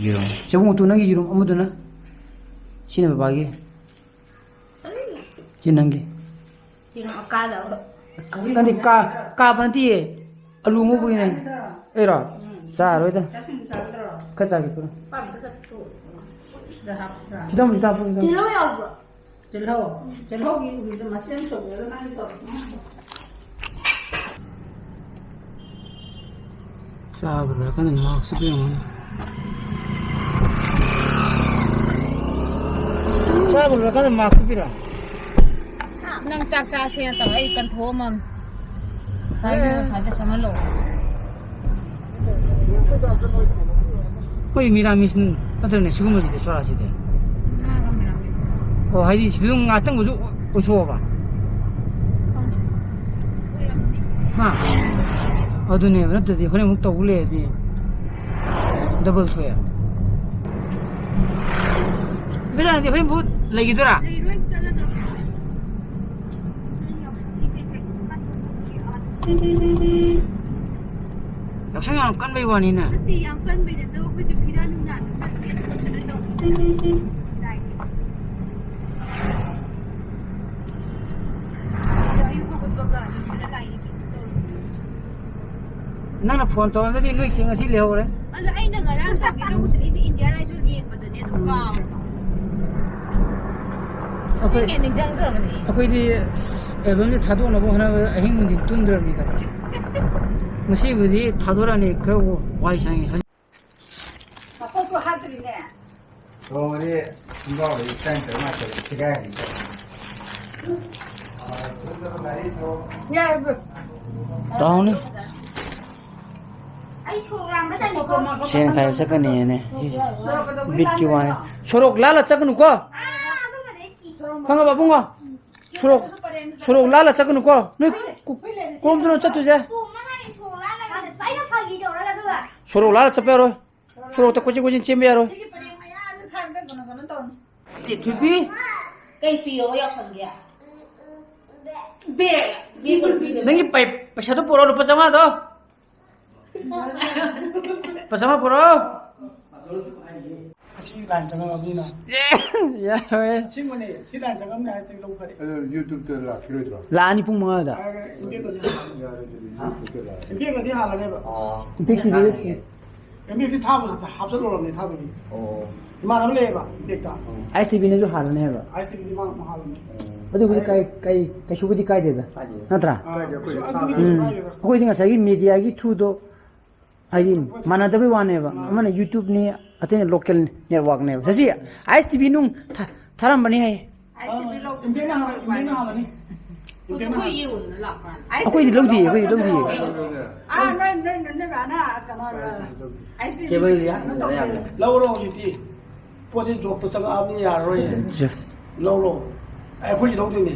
ꯌꯦꯔꯨꯝ꯫ ꯆꯦꯕꯨꯡ ꯎꯇꯨ, ꯅꯪꯒꯤ ꯌꯦꯔꯨꯝ ꯑꯃꯗꯨꯅ? ꯁꯤꯅ ꯕꯕꯥꯒꯤ꯫ ꯁꯤ ꯅꯪꯒꯤ꯫ ꯅꯪꯗꯤ ꯀꯥ-, ꯀꯥꯕ ꯅꯠꯇꯤꯌꯦ꯫ ꯑꯂꯨ ꯉꯧꯕꯒꯤꯅꯦ꯫ ꯑꯩꯔꯣ? ꯆꯥꯔꯣꯏꯗ꯫ ꯈꯔ ꯆꯥꯒꯦ, ꯄꯨꯔꯣ꯫ ꯈꯤꯇꯪ ꯑꯃꯨꯛ ꯆꯥ, ꯄꯨꯔꯣ, ꯈꯤꯇꯪ꯫ ꯇꯤꯜꯍꯧ ꯌꯥꯎꯕ꯭ꯔꯣ? ꯇꯤꯜꯍꯧ, ꯇꯤꯜꯍꯧꯒꯤ ꯎꯕꯤꯗꯣ ꯃꯆꯦꯠ ꯑꯃ ꯁꯣꯏꯔꯒ ꯅꯪꯒꯤ ꯇꯧꯔꯣ꯫ ꯆꯥꯕ ꯂꯣꯏꯔꯀꯥꯟꯗ ꯃꯍꯥꯎ ꯁꯨꯞꯄ ꯌꯦꯡꯉꯨꯅꯦ꯫ ꯆꯥꯕ ꯂꯣꯏꯔꯀꯥꯟꯗ ꯃꯍꯥꯎ ꯁꯨꯞꯄꯤꯔꯣ? ꯅꯪ ꯆꯥꯛ ꯆꯥꯁꯦꯅ ꯇꯧꯔ ꯑꯩ ꯀꯟꯊꯣꯛꯑꯝꯃꯝꯅꯦ꯫ ꯉꯁꯥꯏꯗ ꯆꯪꯍꯜꯂꯛꯑꯣ꯫ ꯑꯩꯈꯣꯏ ꯃꯤꯔꯥꯃꯤꯁ ꯅꯠꯇ꯭ꯔꯅꯦ ꯁꯤꯒꯨꯝꯕꯁꯤꯗꯤ, ꯁꯣꯔꯥꯁꯤꯗꯤ? ꯉꯥꯒ ꯃꯤꯔꯥꯃꯤꯁ꯫ ꯑꯣ, ꯍꯥꯏꯗꯤ ꯁꯤꯗ ꯑꯗꯨꯝ ꯉꯥꯇꯪꯕꯁꯨ ꯑꯣꯏꯊꯣꯛꯑꯕ? ꯈꯪꯗꯦ꯫ ꯍꯥ? ꯑꯗꯨꯅꯦꯕ, ꯅꯠꯇ꯭ꯔꯗꯤ ꯍꯣꯔꯦꯟ ꯑꯃꯨꯛ ꯇꯧꯕ ꯂꯩꯔꯗꯤ ꯗꯕꯜ ꯊꯣꯛꯑꯦ꯫ ꯕꯦꯖꯥꯅꯗꯤ ꯍꯣꯔꯦꯟ ꯑꯃꯨꯛ ꯂꯩꯈꯤꯗꯣꯏꯔꯥ? ꯂꯩꯔꯣꯏ, ꯆꯠꯂꯗꯕꯅꯦ꯫ ꯌꯥꯎꯁꯪꯒꯤ ꯀꯩꯀꯩ ꯀꯠꯄ ꯈꯣꯠꯄꯒꯤ ꯑꯥ꯫ ꯌꯥꯎꯁꯪ ꯌꯥꯝ ꯀꯟꯕꯩ ꯋꯥꯅꯤꯅꯦ꯫ ꯅꯠꯇꯦ, ꯌꯥꯝ ꯀꯟꯕꯩ ꯅꯠꯇꯕ, ꯑꯩꯈꯣꯏꯁꯨ ꯐꯤꯔꯥ ꯅꯨꯡꯅꯥꯗꯣ ꯈꯔ ꯊꯦꯠ ꯈꯣꯠꯇꯅ ꯇꯧꯕꯅꯦ꯫ ꯂꯥꯏꯒꯤ꯫ ꯑꯗꯣ ꯑꯌꯨꯛ ꯍꯧꯒꯠꯄꯒ ꯂꯣꯏꯁꯤꯜꯂ ꯂꯥꯏꯒꯤ ꯀꯩꯅꯣ ꯇꯧꯔꯝꯕꯅꯦ꯫ ꯅꯪꯅ ꯐꯣꯟ ꯇꯧꯔꯝꯗꯗꯤ ꯅꯣꯏ ꯆꯦ ꯉꯁꯤ ꯂꯩꯍꯧꯔꯦ꯫ ꯑꯗꯣ ꯑꯩꯅ ꯉꯔꯥꯡ ꯇꯧꯒꯦ ꯇꯧꯕꯁꯦ ꯑꯩꯁꯦ Indian Idol ꯌꯦꯡꯕꯗꯅꯦ ꯑꯗꯨꯝ ꯀꯥꯎꯔꯕ꯫ ꯑꯩꯈꯣꯏ ꯅꯤꯡꯁꯤꯡꯗ꯭ꯔꯕꯅꯤ꯫ ꯑꯩꯈꯣꯏꯗꯤ ꯑꯦꯜꯕꯝꯁꯦ ꯊꯥꯗꯣꯛꯅꯕ ꯍꯣꯠꯅꯕꯗ ꯑꯍꯤꯡ ꯅꯨꯡꯊꯤꯟ ꯇꯨꯝꯗ꯭ꯔꯕꯅꯤꯗ꯫ ꯉꯁꯤꯕꯨꯗꯤ ꯊꯥꯗꯣꯔꯛꯑꯅꯤ, ꯈꯔ ꯋꯥꯏ ꯁꯪꯉꯤ꯫ ꯃꯀꯣꯛꯇꯣ ꯍꯥꯠꯇ꯭ꯔꯤꯅꯦ꯫ ꯊꯣꯡꯉꯗꯤ ꯈꯣꯡꯒ꯭ꯔꯥꯎꯗꯤ ꯇꯔꯥꯅꯤꯊꯣꯏ ꯃꯥꯊꯣꯏ ꯁꯦꯒꯥꯏꯔꯅꯤ꯫ ꯌꯥꯔꯕ꯭ꯔꯣ? ꯇꯥꯎꯅꯤ꯫ ꯑꯩ ꯁꯣꯔꯣꯛ ꯂꯥꯟꯕ ꯇꯥꯏꯃꯤꯡꯗꯣ꯫ ꯁꯦꯟ ꯈꯥꯏꯕ ꯆꯠꯀꯅꯤꯅꯦ ꯁꯤꯁꯦ꯫ ꯕꯤꯠꯀꯤ ꯋꯥꯅꯤ꯫ ꯁꯣꯔꯣꯛ ꯂꯥꯜꯂ ꯆꯠꯀꯅꯨꯀꯣ꯫ ꯑꯥ, ꯑꯗꯨꯒꯗꯤ ꯑꯩ ꯀꯤ-, ꯈꯪꯉꯕ, ꯏꯕꯨꯡꯉꯣ? ꯁꯣꯔꯣꯛ, ꯁꯣꯔꯣꯛ ꯂꯥꯜꯂ ꯆꯠꯀꯅꯨꯀꯣ꯫ ꯅꯣꯏ ꯀ-, ꯀꯔꯣꯝꯗꯅꯣ ꯆꯠꯇꯣꯏꯁꯦ? ꯇꯣꯡꯅꯉꯥꯏ ꯁꯣꯔꯣꯛ ꯂꯥꯜꯂꯒ ꯆꯠꯄ꯫ ꯑꯩꯅ ꯐꯥꯒꯤ ꯇꯧꯔꯒ ꯑꯗꯨꯒ ꯁꯣꯔꯣꯛ ꯂꯥꯜꯂ ꯆꯠꯄ ꯌꯥꯔꯣꯏ꯫ ꯁꯣꯔꯣꯛꯇ ꯀꯣꯏꯆꯦꯟ ꯀꯣꯏꯆꯦꯟ ꯆꯦꯟꯕ ꯌꯥꯔꯣꯏ꯫ ꯁꯤꯒꯤ ꯄꯔꯦꯡ ꯃꯌꯥꯗ ꯈꯔ ꯑꯝꯇ ꯀꯩꯅꯣ ꯀꯩꯅꯣ ꯇꯧꯅꯤ꯫ ꯑꯦ, ꯊꯣꯏꯕꯤ꯫ ꯀꯩ ꯄꯤꯌꯣꯕ ꯌꯥꯎꯁꯪꯒꯤ? ꯕꯦꯒ, ꯕꯦꯒ ꯑꯣꯏꯅ ꯄꯤꯗꯣꯏꯕ꯫ ꯅꯪꯒꯤ ꯄꯩ-, ꯄꯩꯁꯥꯗꯣ ꯄꯨꯔꯛꯑꯣ, ꯂꯨꯄꯥ ꯆꯥꯝꯃꯉꯥꯗꯣ꯫ ꯂꯨꯄꯥ ꯆꯥꯝꯃꯉꯥ ꯄꯨꯔꯛꯑꯣ꯫ ꯑꯁꯤ ꯂꯥꯏꯟ ꯆꯪꯉꯛꯑꯕꯅꯤꯅ꯫ ꯌꯥꯔꯣꯏ꯫ ꯑꯁꯦꯡꯕꯅꯦ, ꯁꯤ ꯂꯥꯏꯟ ꯆꯪꯉꯝꯅꯦ ꯍꯥꯏꯁꯤꯗꯤ ꯂꯧ ꯐꯔꯦ꯫ ꯑꯗꯣ YouTube-ꯇ ꯂꯥꯛꯈꯤꯔꯣꯏꯗ꯭ꯔꯣ? ꯂꯥꯛꯑꯅꯤ ꯄꯨꯡ ꯃꯉꯥꯗ꯫ ꯍꯥꯏꯔꯒ ꯏꯝꯄꯦꯛꯇꯗꯤ ꯍꯥꯜꯂꯅꯤ꯫ ꯌꯥꯔꯦ ꯑꯗꯨꯗꯤ, YouTube-ꯇ ꯂꯥꯛꯑꯅꯤ꯫ ꯏꯝꯄꯦꯛꯅꯗꯤ ꯍꯥꯜꯂꯅꯦꯕ꯫ ꯑꯣ꯫ ꯏꯝꯄꯦꯛꯀꯤꯗꯨꯗꯤ? ꯏꯝꯄꯦꯛꯇꯤ ꯊꯥꯕ ꯍꯥꯞꯆꯜꯂꯨꯔꯕꯅꯦ, ꯊꯥꯕꯗꯤ꯫ ꯑꯣ꯫ ꯏꯃꯥꯟꯅꯕ ꯂꯩꯌꯦꯕ ꯏꯝꯄꯦꯛꯇ꯫ ꯑꯥꯏ ꯑꯦꯁ ꯇꯤ ꯚꯤꯅꯁꯨ ꯍꯥꯜꯂꯅꯤ ꯍꯥꯏꯕ꯫ ꯑꯥꯏ ꯑꯦꯁ ꯇꯤ ꯚꯤꯗꯤ ꯃꯥ ꯑꯃꯨꯛ ꯍꯥꯜꯂꯅꯤ꯫ ꯑꯗꯨꯕꯨꯗꯤ ꯑꯩ ꯀꯥꯏ-, ꯀꯩ-, ꯀꯩꯁꯨꯕꯨꯗꯤ ꯀꯥꯏꯗꯦꯗ꯫ ꯀꯥꯏꯗꯦ꯫ ꯅꯠꯇ꯭ꯔꯥ? ꯀꯥꯏꯗꯦ, ꯑꯩꯈꯣꯏꯗꯤ ꯑꯗꯨꯒꯤꯗꯤ ꯊꯥꯕ꯫ ꯀꯩꯁꯨ ꯎꯝ꯫ ꯀꯥꯏꯗꯦꯗ꯫ ꯑꯩꯈꯣꯏꯗꯤ ꯉꯁꯥꯏꯒꯤ ꯃꯦꯗꯤꯌꯥꯒꯤ ꯊ꯭ꯔꯨꯗꯣ ꯍꯥꯏꯗꯤ ꯃꯥꯟꯅꯗꯕꯩ ꯋꯥꯅꯦꯕ꯫ ꯑꯃꯅ YouTube-ꯅꯤ, ꯑꯇꯩꯅ local network-ꯅꯦꯕ꯫ C I S T V ꯅꯨꯡ ꯊꯥ-, ꯊꯥꯔꯝꯕꯅꯤ ꯍꯥꯏ꯫ ꯑꯥꯏ ꯑꯦꯁ ꯇꯤ ꯚꯤ ꯂꯧ-, ꯏꯝꯄꯦꯛꯅ ꯍꯥꯟꯅ, ꯏꯝꯄꯦꯛꯅ ꯍꯥꯜꯂꯅꯤ꯫ ꯑꯩꯈꯣꯏ ꯌꯦꯡꯉꯨꯗꯅ ꯂꯥꯛꯄ꯭ꯔꯥꯅ꯫ ꯑꯥꯏ ꯑꯦꯁ ꯇꯤ ꯚꯤ ꯑꯩꯈꯣꯏꯗꯤ ꯂꯧꯗꯤꯌꯦ, ꯑꯩꯈꯣꯏꯗꯤ ꯂꯧꯗꯤꯌꯦ꯫ ꯑꯥ, ꯅꯣꯏ, ꯅꯣꯏ, ꯅꯣꯏ, ꯅꯣꯏ ꯕꯥꯅ ꯀꯩꯅꯣ, ꯑꯥꯏ ꯑꯦꯁ ꯇꯤ ꯚꯤ ꯀꯦꯕꯜ ꯀꯩꯅꯣ ꯌꯥ-, ꯇꯧꯗꯦ꯫ ꯂꯧꯔꯣ ꯍꯧꯖꯤꯛꯇꯤ꯫ ꯄꯣꯠꯁꯦ ꯖꯣꯕꯇ ꯆꯪꯉꯛꯑꯕꯅꯤꯅ ꯌꯥꯔꯔꯣꯏꯌꯦ꯫ ꯖꯣꯕ꯫ ꯂꯧꯔꯣ꯫ ꯑꯦ, ꯑꯩꯈꯣꯏꯁꯨ ꯂꯧꯗꯣꯏꯅꯦ꯫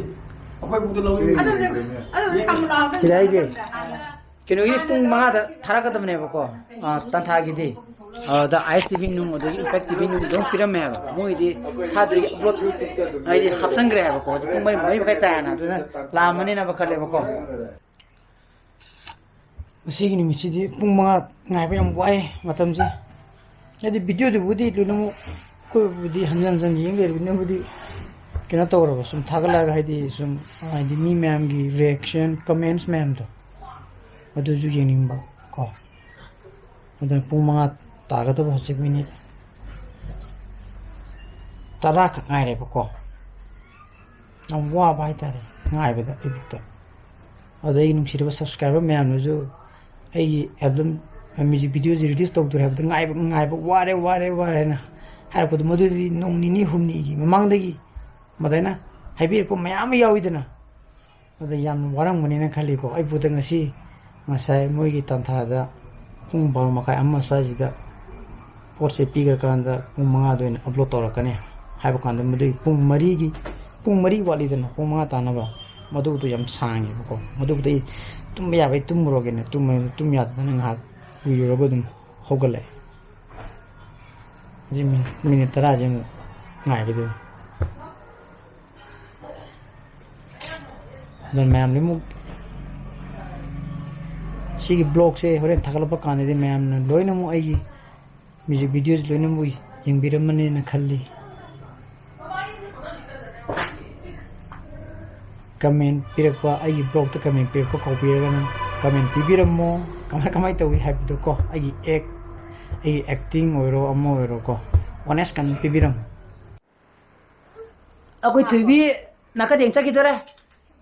ꯑꯩꯈꯣꯏ ꯄꯨꯡꯗ ꯂꯧꯗꯣꯏꯅꯦ꯫ ꯑꯗꯨꯅꯦ, ꯑꯗꯨꯅꯦ ꯁꯝꯂꯥꯡ ꯁꯤꯗ ꯑꯩꯁꯦ ꯍꯥꯟꯅ ꯀꯩꯅꯣꯒꯤꯗꯤ ꯄꯨꯡ ꯃꯉꯥꯗ ꯊꯥꯔꯛꯀꯗꯕꯅꯦꯕꯀꯣ, ꯑ, ꯇꯥꯟꯊꯥꯒꯤꯗꯤ꯫ ꯑꯗ ꯑꯥꯏ ꯑꯦꯁ ꯇꯤ ꯚꯤ ꯅꯨꯡ, ꯑꯗꯒꯤ ꯏꯝꯄꯦꯛ ꯇꯤ ꯚꯤ ꯅꯨꯡ ꯑꯗꯨꯝ ꯄꯤꯔꯝꯃꯦ ꯍꯥꯏꯕ꯫ ꯃꯣꯏꯒꯤꯗꯤ ꯊꯥꯗ꯭ꯔꯤꯒꯤ ꯑꯞꯂꯣꯗ ꯍꯥꯏꯗꯤ ꯍꯥꯞꯆꯟꯈ꯭ꯔꯦ ꯍꯥꯏꯕꯀꯣ꯫ ꯍꯧꯖꯤꯛ ꯄꯨꯡ ꯃꯔꯤ, ꯃꯔꯤ ꯃꯈꯥꯏ ꯇꯥꯔꯦꯅ, ꯑꯗꯨꯅ ꯂꯥꯛꯑꯝꯃꯅꯤꯅ ꯈꯜꯂꯦꯕꯀꯣ꯫ ꯉꯁꯤꯒꯤ ꯅꯨꯃꯤꯠꯁꯤꯗꯤ ꯄꯨꯡ ꯃꯉꯥ ꯉꯥꯏꯕ ꯌꯥꯝ ꯋꯥꯏ ꯃꯇꯝꯁꯦ꯫ ꯍꯥꯏꯗꯤ video-ꯗꯨꯕꯨꯗꯤ ꯂꯣꯏꯅꯃꯛ ꯑꯩꯈꯣꯏꯕꯨꯗꯤ ꯍꯟꯖꯟ ꯍꯟꯖꯟ ꯌꯦꯡ ꯂꯩꯔꯕꯅꯤꯅꯕꯨꯗꯤ ꯀꯩꯅꯣ ꯇꯧꯔꯕ, ꯁꯨꯝ ꯊꯥꯒꯠꯂꯛꯑꯒ, ꯍꯥꯏꯗꯤ ꯁꯨꯝ, ꯍꯥꯏꯗꯤ ꯃꯤ ꯃꯌꯥꯝꯒꯤ reaction, comments ꯃꯌꯥꯝꯗꯣ ꯑꯗꯨꯁꯨ ꯌꯦꯡꯅꯤꯡꯕ ꯀꯣ꯫ ꯑꯗꯨꯅ ꯄꯨꯡ ꯃꯉꯥ ꯇꯥꯒꯗꯕ ꯍꯧꯖꯤꯛ ꯃꯤꯅꯤꯠ ꯇꯔꯥ ꯈꯛ ꯉꯥꯏꯔꯦꯕꯀꯣ꯫ ꯌꯥꯝ ꯋꯥꯕ ꯍꯥꯏꯇꯥꯔꯦ ꯉꯥꯏꯕꯗ ꯑꯩꯕꯨꯛꯇ꯫ ꯑꯗꯨꯗ ꯑꯩꯒꯤ ꯅꯨꯡꯁꯤꯔꯕ subscriber ꯃꯌꯥꯝꯅꯁꯨ ꯑꯩꯒꯤ album, music video-ꯁꯤ release ꯇꯧꯗꯣꯔꯦ ꯍꯥꯏꯕꯗ ꯉꯥꯏꯕ, ꯉꯥꯏꯕ ꯋꯥꯔꯦ, ꯋꯥꯔꯦ, ꯋꯥꯔꯦꯅ ꯍꯥꯏꯔꯛꯄꯗꯣ, ꯃꯗꯨꯗꯤ ꯅꯣꯡ ꯅꯤꯅꯤ ꯍꯨꯝꯅꯤꯒꯤ ꯃꯃꯥꯡꯗꯒꯤ ꯃꯗꯥꯏꯅ ꯍꯥꯏꯕꯤꯔꯛꯄ ꯃꯌꯥꯝ ꯑꯃ ꯌꯥꯎꯋꯤꯗꯅ꯫ ꯑꯗ ꯌꯥꯝ ꯋꯥꯔꯝꯒꯅꯤꯅ ꯈꯜꯂꯤꯀꯣ꯫ ꯑꯩꯕꯨꯗ ꯉꯁꯤ, ꯉꯁꯥꯏ ꯃꯣꯏꯒꯤ ꯇꯥꯟꯊꯥꯗ ꯄꯨꯡ ꯕꯥꯔꯣ ꯃꯈꯥꯏ ꯑꯃ ꯁ꯭ꯋꯥꯏꯁꯤꯗ ꯄꯣꯠꯁꯦ ꯄꯤꯈ꯭ꯔꯀꯥꯟꯗ ꯄꯨꯡ ꯃꯉꯥꯗ ꯑꯣꯏꯅ upload ꯇꯧꯔꯛꯀꯅꯤ ꯍꯥꯏꯕ ꯀꯥꯟꯗ, ꯃꯗꯨꯒꯤ ꯄꯨꯡ ꯃꯔꯤꯒꯤ, ꯄꯨꯡ ꯃꯔꯤ ꯋꯥꯠꯂꯤꯗꯅ ꯄꯨꯡ ꯃꯉꯥ ꯇꯥꯅꯕ, ꯃꯗꯨꯗꯣ ꯌꯥꯝ ꯁꯥꯡꯉꯦꯕꯀꯣ꯫ ꯃꯗꯨꯕꯨꯗꯤ ꯑꯩ ꯇꯨꯝꯕ ꯌꯥꯕꯩ ꯇꯨꯝꯃꯨꯔꯒꯦꯅ ꯇꯨꯝꯃꯦ, ꯇꯨꯝ ꯌꯥꯗꯗꯅ ꯉꯥꯏꯍꯥꯛ ꯎꯏꯔꯨꯔꯒ ꯑꯗꯨꯝ ꯍꯧꯒꯠꯂꯛꯑꯦ꯫ ꯍꯧꯖꯤꯛ ꯃꯤꯅꯤꯠ, ꯃꯤꯅꯤꯠ ꯇꯔꯥꯁꯦ ꯑꯃꯨꯛ ꯉꯥꯏꯒꯗꯣꯏꯅꯤ꯫ ꯑꯗꯨꯅ ꯃꯌꯥꯝꯗꯤ ꯑꯃꯨꯛ ꯁꯤꯒꯤ vlogꯁꯦ ꯍꯣꯔꯦꯟ ꯊꯥꯒꯠꯂꯛꯄ ꯀꯥꯟꯗꯗꯤ ꯃꯌꯥꯝꯅ ꯂꯣꯏꯅꯃꯛ ꯑꯩꯒꯤ music videoꯁꯦ ꯂꯣꯏꯅꯃꯛ ꯌꯦꯡꯕꯤꯔꯝꯃꯅꯤꯅ ꯈꯜꯂꯤ꯫ Comment ꯄꯤꯔꯛꯄ, ꯑꯩꯒꯤ vlogꯇ comment ꯄꯤꯔꯛꯄ ꯀꯥꯎꯕꯤꯔꯒꯅ comment ꯄꯤꯕꯤꯔꯝꯃꯣ꯫ ꯀꯃꯥꯏ, ꯀꯃꯥꯏ ꯇꯧꯏ ꯍꯥꯏꯕꯗꯣ ꯀꯣ, ꯑꯩꯒꯤ act, ꯑꯩꯒꯤ acting ꯑꯣꯏꯔꯣ, ꯑꯃ ꯑꯣꯏꯔꯣ ꯀꯣ, honest comment ꯄꯤꯕꯤꯔꯝꯃꯣ꯫ ꯑꯩꯈꯣꯏ ꯊꯣꯏꯕꯤ ꯅꯥꯀꯗꯦꯡ ꯆꯠꯈꯤꯗꯣꯔꯦ꯫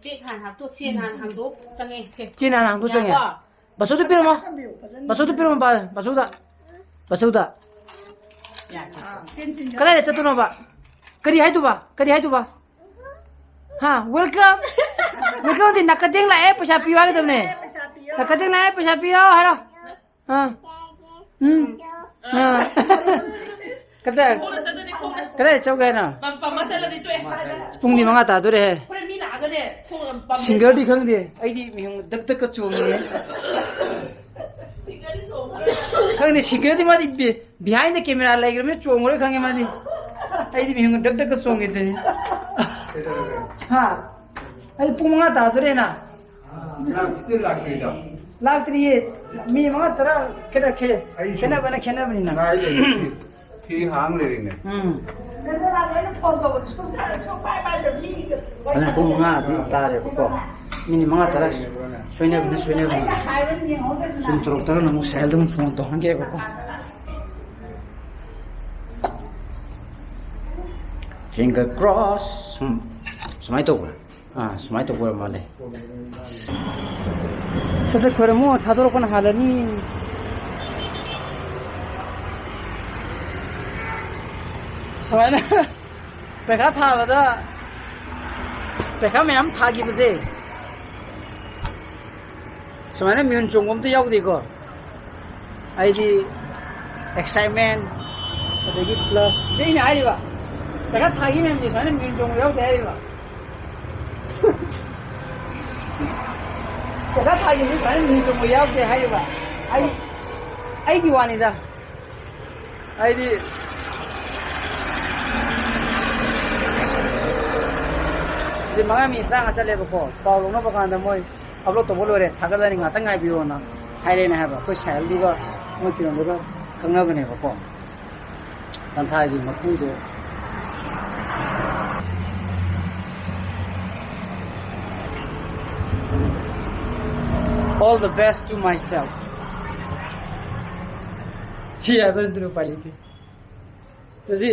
Bag ꯍꯥꯟꯅ ꯍꯥꯞꯇꯣꯛ, ꯁꯦꯟ ꯍꯥꯟꯅ ꯍꯥꯡꯗꯣꯛ ꯆꯪꯉꯦ꯫ ꯁꯦ꯫ ꯆꯦꯟ ꯍꯥꯟꯅ ꯍꯥꯡꯗꯣꯛ ꯆꯪꯉꯦ꯫ ꯌꯥꯔꯕꯣ? ꯕꯥꯁꯧꯗ ꯄꯤꯔꯝꯃꯣ꯫ ꯕꯥꯁꯧꯗ ꯄꯤꯔꯝꯃꯣ, ꯕꯥ-, ꯕꯥꯁꯧꯗ꯫ ꯕꯥꯁꯧꯗ꯫ ꯌꯥꯔꯦ꯫ ꯀꯗꯥꯏꯗ ꯆꯠꯇꯣꯏꯅꯣꯕ? ꯀꯔꯤ ꯍꯥꯏꯗꯨꯕ? ꯀꯔꯤ ꯍꯥꯏꯗꯨꯕ? ꯍꯥ? Welcome꯫ Welcome ꯗꯤ ꯅꯥꯀꯗꯦꯡ ꯂꯥꯛꯑꯦ, ꯄꯩꯁꯥ ꯄꯤꯌꯨ ꯍꯥꯏꯒꯗꯕꯅꯦ꯫ ꯅꯥꯀꯗꯦꯡ ꯂꯥꯛꯑꯦ, ꯄꯩꯁꯥ ꯄꯤꯌꯨ ꯍꯥꯏꯔꯣ꯫ ꯑꯥ꯫ ꯎꯝ꯫ ꯑꯥ꯫ ꯀꯗꯥꯏ? ꯈꯣꯡꯅ ꯆꯠꯇꯣꯏꯅꯦ, ꯈꯣꯡꯅ꯫ ꯀꯗꯥꯏ ꯆꯠꯂꯨꯒꯦ ꯍꯥꯏꯅꯣ? ꯄꯝ-, ꯄꯝꯕ ꯆꯠꯂꯗꯤ ꯇꯣꯛꯑꯦ꯫ ꯄꯨꯡꯗꯤ ꯃꯉꯥ ꯇꯥꯗꯣꯔꯦꯍꯦ꯫ ꯍꯣꯔꯦꯟ ꯃꯤ ꯂꯥꯛꯑꯒꯅꯦ, ꯈꯣꯡꯅ ꯄꯝ-, singerꯗꯤ ꯈꯪꯗꯦ꯫ ꯑꯩꯗꯤ ꯃꯤꯍꯨꯟ ꯗꯛ ꯗꯛꯀ ꯆꯣꯡꯉꯤꯌꯦ꯫ Singerꯗꯤ ꯆꯣꯡꯉꯔꯣꯏ꯫ ꯈꯪꯗꯦ, singerꯗꯤ ꯃꯥꯗꯤ ꯕꯤ-, behind the camera ꯂꯩꯈ꯭ꯔꯕꯅꯤꯅ ꯆꯣꯡꯉꯔꯣꯏ ꯈꯪꯉꯦ ꯃꯥꯗꯤ꯫ ꯑꯩꯗꯤ ꯃꯤꯍꯨꯟ ꯗꯛ ꯗꯛꯀ ꯆꯣꯡꯉꯤꯗꯨꯅꯤ꯫ ꯀꯩꯗꯧꯔꯒꯦ? ꯍꯥ? ꯑꯩ ꯄꯨꯡ ꯃꯉꯥ ꯇꯥꯗꯣꯔꯦꯅ꯫ ꯅꯪ still ꯂꯥꯛꯇ꯭ꯔꯤꯗꯣ? ꯂꯥꯛꯇ꯭ꯔꯤꯌꯦ꯫ ꯃꯤ ꯃꯉꯥ ꯇꯔꯥ ꯈꯦꯠꯅꯈꯦ꯫ ꯑꯩꯁꯨ ꯈꯦꯠꯅꯕꯅ ꯈꯦꯠꯅꯕꯅꯤꯅ꯫ ꯉꯥꯏ ꯂꯩꯔꯦ꯫ ꯐꯤ, ꯐꯤ ꯍꯥꯡ ꯂꯩꯔꯤꯅꯦ꯫ ꯎꯝ꯫ ꯑꯗꯨꯅ ꯄꯨꯡ ꯃꯉꯥꯗꯤ ꯇꯥꯔꯦꯕꯀꯣ꯫ ꯃꯤꯅꯤꯠ ꯃꯉꯥ ꯇꯔꯥ ꯁꯣꯏꯅꯕꯅ ꯁꯣꯏꯅꯕꯅ꯫ ꯁꯨꯝ ꯇꯧꯔꯛꯇ꯭ꯔꯒꯅ ꯑꯃꯨꯛ ꯁꯥꯍꯦꯜꯗ ꯑꯃꯨꯛ phone ꯇꯧꯍꯟꯒꯦꯕꯀꯣ꯫ Finger cross꯫ ꯁꯨꯝ, ꯁꯨꯃꯥꯏꯅ ꯇꯧꯕ꯭ꯔꯥ? ꯑꯥ, ꯁꯨꯃꯥꯏꯅ ꯇꯧꯕ ꯑꯣꯏꯔ ꯃꯥꯜꯂꯦ꯫ ꯁꯠ ꯁꯠ ꯈꯣꯏꯔꯝꯃꯣ, ꯊꯥꯗꯣꯔꯛꯄꯅ ꯍꯥꯜꯂꯅꯤ꯫ ꯁꯨꯃꯥꯏꯅ ꯄꯩꯈꯥ ꯊꯥꯕꯗ, ꯄꯩꯈꯥ ꯃꯌꯥꯝ ꯊꯥꯈꯤꯕꯁꯦ, ꯁꯨꯃꯥꯏꯅ ꯃꯤꯍꯨꯟ ꯆꯣꯡꯕ ꯑꯝꯇ ꯌꯥꯎꯗꯦꯀꯣ꯫ ꯑꯩꯗꯤ excitement, ꯑꯗꯒꯤ plus ꯁꯤ ꯑꯩꯅ ꯍꯥꯏꯔꯤꯕ, ꯄꯩꯈꯥ ꯊꯥꯈꯤ ꯃꯌꯥꯝꯁꯦ ꯁꯨꯃꯥꯏꯅ ꯃꯤꯍꯨꯟ ꯆꯣꯡꯕ ꯌꯥꯎꯗꯦ ꯍꯥꯏꯔꯤꯕ꯫ ꯄꯩꯈꯥ ꯊꯥꯈꯤꯕꯁꯦ ꯁꯨꯃꯥꯏꯅ ꯃꯤꯍꯨꯟ ꯆꯣꯡꯕ ꯌꯥꯎꯗꯦ ꯍꯥꯏꯔꯤꯕ꯫ ꯑꯩ ꯑꯩꯒꯤ ꯋꯥꯅꯤꯗ꯫ ꯑꯩꯗꯤ ꯃꯤꯅꯤꯠ ꯃꯉꯥ, ꯃꯤꯅꯤꯠ ꯇꯔꯥꯃꯉꯥ ꯆꯠꯂꯦꯕꯀꯣ꯫ ꯄꯥꯎ ꯂꯧꯅꯕ ꯀꯥꯟꯗ ꯃꯣꯏ ꯑꯞꯂꯣꯗ ꯇꯧꯕ ꯂꯣꯏꯔꯦ, ꯊꯥꯒꯠꯂꯅꯤ, ꯉꯥꯛꯇꯪ ꯉꯥꯏꯕꯤꯌꯣꯅ ꯍꯥꯏꯔꯦꯅ ꯍꯥꯏꯕ꯫ ꯑꯩꯈꯣꯏ ꯁꯥꯍꯦꯜꯗꯨꯒ ꯃꯣꯏ ꯀꯤꯔꯟꯗꯨꯒ ꯈꯪꯅꯕꯅꯦꯕꯀꯣ꯫ ꯇꯟꯊꯥꯒꯤ ꯃꯄꯨꯗꯣ꯫ All the best to myself. ꯁꯤ ꯍꯥꯏꯕ ꯅꯠꯇꯅ ꯎꯄꯥꯏ ꯂꯩꯇꯦ꯫ ꯇꯁꯤ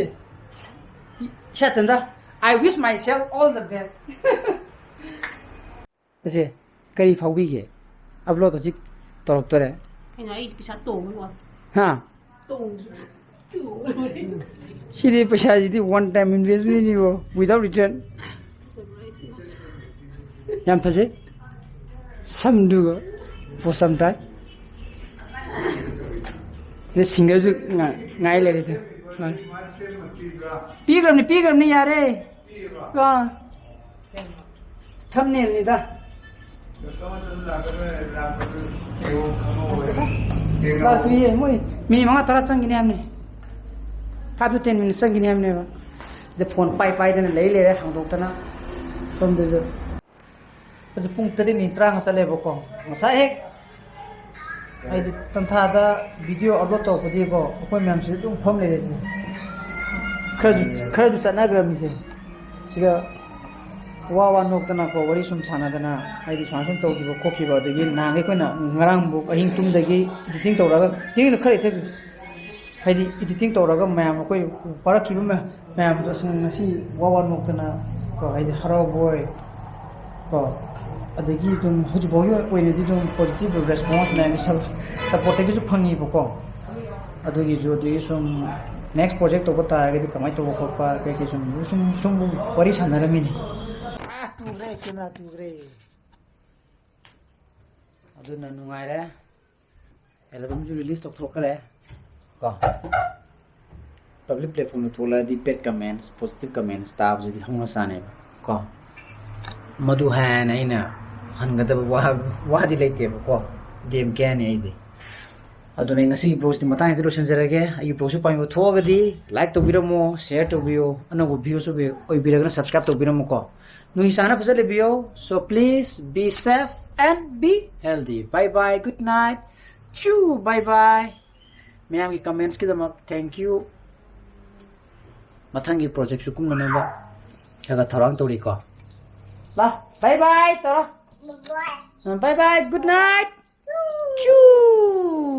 ꯏꯁꯥ ꯏꯊꯟꯇ, "I wish myself all the best." ꯑꯁꯦ ꯀꯔꯤ ꯐꯥꯎꯕꯤꯒꯦ? ꯑꯞꯂꯣꯗ ꯍꯧꯖꯤꯛ ꯇꯧꯔꯛꯇꯣꯔꯦ꯫ ꯀꯩꯅꯣ, ꯑꯩ ꯄꯩꯁꯥ ꯇꯣꯡꯕ ꯋꯥ꯫ ꯍꯥ? ꯇꯣꯡꯗ꯭ꯔꯤ꯫ ꯇꯣꯡꯗ꯭ꯔꯤ꯫ ꯁꯤꯗꯤ ꯄꯩꯁꯥꯁꯤꯗꯤ one time investment ꯅꯤꯕꯣ, without return꯫ ꯌꯥꯝ ꯐꯖꯩ꯫ ꯁꯝꯗꯨꯒ ꯄꯣꯁ ꯌꯥꯝ ꯇꯥꯏ꯫ ꯁꯤꯗ ꯁꯤꯡꯒꯔꯁꯨ ꯉꯥꯏ ꯂꯩꯔꯦ꯫ ꯄꯤꯈ꯭ꯔꯕꯅꯤ, ꯄꯤꯈ꯭ꯔꯕꯅꯤ, ꯌꯥꯔꯦ꯫ ꯑꯥ꯫ ꯊꯝꯅꯦꯜꯅꯤꯗ꯫ ꯂꯥꯛꯇ꯭ꯔꯤꯌꯦ, ꯃꯣꯏ ꯃꯤꯅꯤꯠ ꯃꯉꯥ ꯇꯔꯥ ꯆꯪꯒꯅꯤ ꯍꯥꯏꯕꯅꯤ꯫ Five to ten minutes ꯆꯪꯒꯅꯤ ꯍꯥꯏꯕꯅꯦꯕ꯫ ꯑꯗ ꯐꯣꯟ ꯄꯥꯏ ꯄꯥꯏꯗꯅ ꯂꯩ ꯂꯩꯔꯦ, ꯍꯥꯡꯗꯣꯛꯇꯅ ꯁꯣꯝꯗꯁꯨ꯫ ꯑꯗꯨ ꯄꯨꯡ ꯇꯔꯦꯠ ꯃꯤꯅꯤꯠ ꯇꯔꯥꯃꯉꯥ ꯆꯠꯂꯦꯕꯀꯣ꯫ ꯉꯁꯥꯏ ꯍꯦꯛ ꯍꯥꯏꯗꯤ ꯇꯟꯊꯥꯗ ꯚꯤꯗꯤꯑꯣ ꯑꯞꯂꯣꯗ ꯇꯧꯔꯛꯄꯗꯒꯤꯀꯣ, ꯑꯩꯈꯣꯏ ꯃꯌꯥꯝꯁꯤ ꯑꯗꯨꯝ ꯐꯝ ꯂꯩꯔꯦꯁꯦ꯫ ꯈꯔꯁꯨ, ꯈꯔꯁꯨ ꯆꯠꯅꯈ꯭ꯔꯕꯅꯤꯁꯦ꯫ ꯁꯤꯗ ꯋꯥ ꯋꯥ ꯅꯣꯛꯇꯅꯀꯣ, ꯋꯥꯔꯤ ꯁꯨꯝ ꯁꯥꯟꯅꯗꯅ, ꯍꯥꯏꯗꯤ ꯁꯨꯃꯥꯏꯅ ꯁꯨꯝ ꯇꯧꯈꯤꯕ ꯈꯣꯠꯈꯤꯕ, ꯑꯗꯒꯤ ꯅꯍꯥꯟꯈꯩ ꯑꯩꯈꯣꯏꯅ ꯉꯔꯥꯡꯕꯨ ꯑꯍꯤꯡ ꯇꯨꯝꯗꯒꯤ editing ꯇꯧꯔꯒ, ꯊꯦꯡꯅ ꯈꯔ ꯍꯦꯛ ꯍꯥꯏꯗꯤ editing ꯇꯧꯔꯒ ꯃꯌꯥꯝ ꯑꯩꯈꯣꯏ ꯄꯥꯔꯛꯈꯤꯕ ꯃꯌꯥꯝ, ꯃꯌꯥꯝꯗꯣ ꯑꯁ ꯉꯁꯤ ꯋꯥ ꯋꯥ ꯅꯣꯛꯇꯅ ꯀꯣ, ꯍꯥꯏꯗꯤ ꯍꯔꯥꯎꯕ ꯑꯣꯏ ꯀꯣ, ꯑꯗꯒꯤ ꯑꯗꯨꯝ ꯍꯧꯖꯤꯛ ꯐꯥꯎꯒꯤ ꯑꯣꯏꯅꯗꯤ ꯑꯗꯨꯝ positive response ꯃꯌꯥꯝꯒꯤ ꯁꯞ-, supportꯇꯒꯤꯁꯨ ꯐꯪꯉꯤꯕꯀꯣ꯫ ꯑꯗꯨꯒꯤꯁꯨ, ꯑꯗꯨꯒꯤ ꯁꯨꯝ next project ꯇꯧꯕ ꯇꯥꯔꯒꯗꯤ ꯀꯃꯥꯏꯅ ꯇꯧꯕ ꯈꯣꯠꯄ ꯀꯩ ꯀꯩ ꯁꯨꯝ, ꯁꯨꯝ, ꯁꯨꯝ ꯋꯥꯔꯤ ꯁꯥꯟꯅꯔꯝꯃꯤꯅꯤ꯫ ꯑꯥ, ꯇꯨꯈ꯭ꯔꯦ, camera ꯇꯨꯈ꯭ꯔꯦ꯫ ꯑꯗꯨꯅ ꯅꯨꯡꯉꯥꯏꯔꯦ꯫ Albumꯁꯨ release ꯇꯧꯊꯣꯛꯈ꯭ꯔꯦ ꯀꯣ꯫ Public platformꯗ ꯊꯣꯛꯂꯛꯑꯗꯤ bad comments, positive comments ꯇꯥꯕꯁꯤꯗꯤ ꯍꯧꯅ ꯁꯥꯅꯦꯕ ꯀꯣ꯫ ꯃꯗꯨ ꯍꯥꯏꯅ ꯑꯩꯅ ꯍꯟꯒꯗꯕ ꯋꯥ-, ꯋꯥꯗꯤ ꯂꯩꯇꯦꯕꯀꯣ꯫ ꯗꯦꯝ ꯀꯦꯅꯤ ꯑꯩꯗꯤ꯫ ꯑꯗꯨꯅ ꯑꯩ ꯉꯁꯤꯒꯤ vlogꯁꯤꯗꯤ ꯃꯇꯥꯡꯁꯤꯗ ꯂꯣꯏꯁꯤꯟꯖꯔꯒꯦ꯫ ꯑꯩꯒꯤ vlogꯁꯤ ꯄꯥꯝꯕꯤꯕ ꯊꯣꯛꯑꯒꯗꯤ like ꯇꯧꯕꯤꯔꯝꯃꯣ, share ꯇꯧꯕꯤꯌꯣ, ꯑꯅꯧꯕ views ꯑꯣꯏꯕꯤꯔꯒꯅ subscribe ꯇꯧꯕꯤꯔꯝꯃꯨꯀꯣ꯫ ꯅꯨꯡꯁꯤ ꯆꯥꯟꯅ ꯐꯖꯅ ꯂꯩꯕꯤꯌꯣ꯫ So please be safe and be healthy. Bye bye, good night. Choo, bye bye. ꯃꯌꯥꯝꯒꯤ commentsꯀꯤꯗꯃꯛ thank you. ꯃꯊꯪꯒꯤ projectꯁꯨ ꯀꯨꯝꯅꯅꯕ ꯈꯔ ꯈꯔ ꯊꯧꯔꯥꯡ ꯇꯧꯔꯤꯀꯣ꯫ ꯂꯥ, bye bye ꯇꯧꯔꯣ꯫ Bye bye, good night. Choo.